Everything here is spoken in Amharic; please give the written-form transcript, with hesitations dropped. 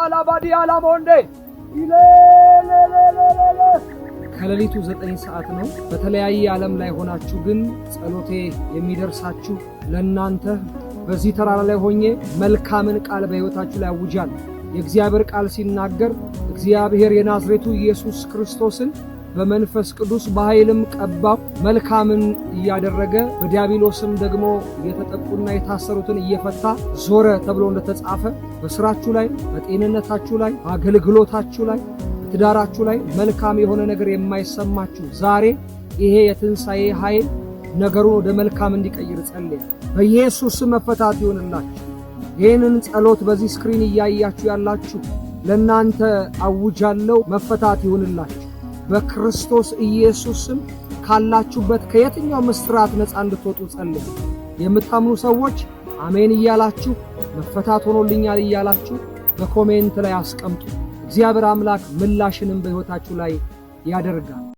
ላባዲያ ላሞንዴ ኢሌሌሌሌሌ። ከሌሊቱ 9 ሰዓት ነው። በተለያየ ዓለም ላይ ሆናችሁ ግን ጸሎቴ የሚደርሳችሁ ለእናንተ በዚህ ተራራ ላይ ሆኜ መልካምን ቃል በሕይወታችሁ ላይ አውጃለሁ። የእግዚአብሔር ቃል ሲናገር እግዚአብሔር የናዝሬቱ ኢየሱስ ክርስቶስን በመንፈስ ቅዱስ በኃይልም ቀባው፣ መልካምን እያደረገ በዲያብሎስም ደግሞ የተጠቁና የታሰሩትን እየፈታ ዞረ ተብሎ እንደተጻፈ በስራችሁ ላይ፣ በጤንነታችሁ ላይ፣ በአገልግሎታችሁ ላይ፣ በትዳራችሁ ላይ መልካም የሆነ ነገር የማይሰማችሁ ዛሬ ይሄ የትንሣኤ ኃይል ነገሩን ወደ መልካም እንዲቀይር ጸልያለሁ። በኢየሱስ መፈታት ይሁንላችሁ። ይህንን ጸሎት በዚህ screen እያያችሁ ያላችሁ ለእናንተ አውጃለሁ፣ መፈታት ይሁንላችሁ። በክርስቶስ ኢየሱስ ስም ካላችሁበት ከየትኛውም እስራት ነፃ እንድትወጡ ጸልያለሁ። የምታምኑ ሰዎች አሜን እያላችሁ፣ መፈታት ሆኖልኛል እያላችሁ በ comment ላይ አስቀምጡ። እግዚአብሔር አምላክ ምላሽንም በሕይወታችሁ ላይ ያደርጋል።